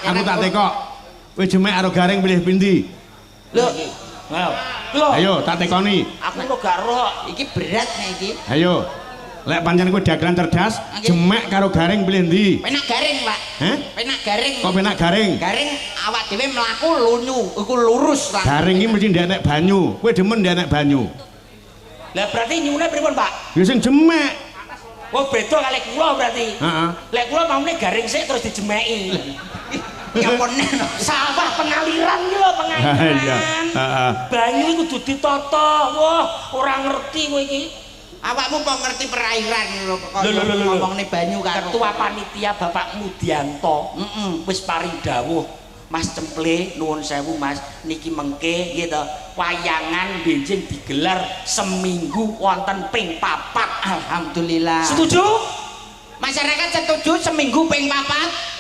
Aku tak tekok. Kowe jemek karo garing pilih pindi? Lho, Ayo. Lho, Ayo tak tekoni. Aku kok gak roh. Iki berat nih iki. Ayo. Lek pancen kowe dagelan cerdas, Nggih. Jemek karo garing pilih ndi? Penak garing, Pak. Heh? Penak garing. Kok penak garing? Garing awak dhewe mlaku lunyu, iku lurus lah. Garing iki mesti ndek nek banyu. Kowe demen ndek nek banyu. Lah berarti nyune pripun, Pak? Ya sing jemek. Oh, beda kali kula berarti. Heeh. Lek kula maune garing sik terus dijemeki. Ya pone. Sawah pengaliran iki lho, pengaliran. Iya. Heeh. Banyu iki kudu ditata. Wah, ora ngerti kowe iki. Awakmu kok ngerti perairan lho kok Lho, lho, lho, lho. Ngomongne banyu karo Ketua panitia Bapak Mudianto wis paring dawuh, Mas Cemple, nuwun sewu Mas, niki mengke nggih to, wayangan benjing digelar seminggu wonten ping 4. Alhamdulillah. Setuju? Masyarakat setuju seminggu ping 4?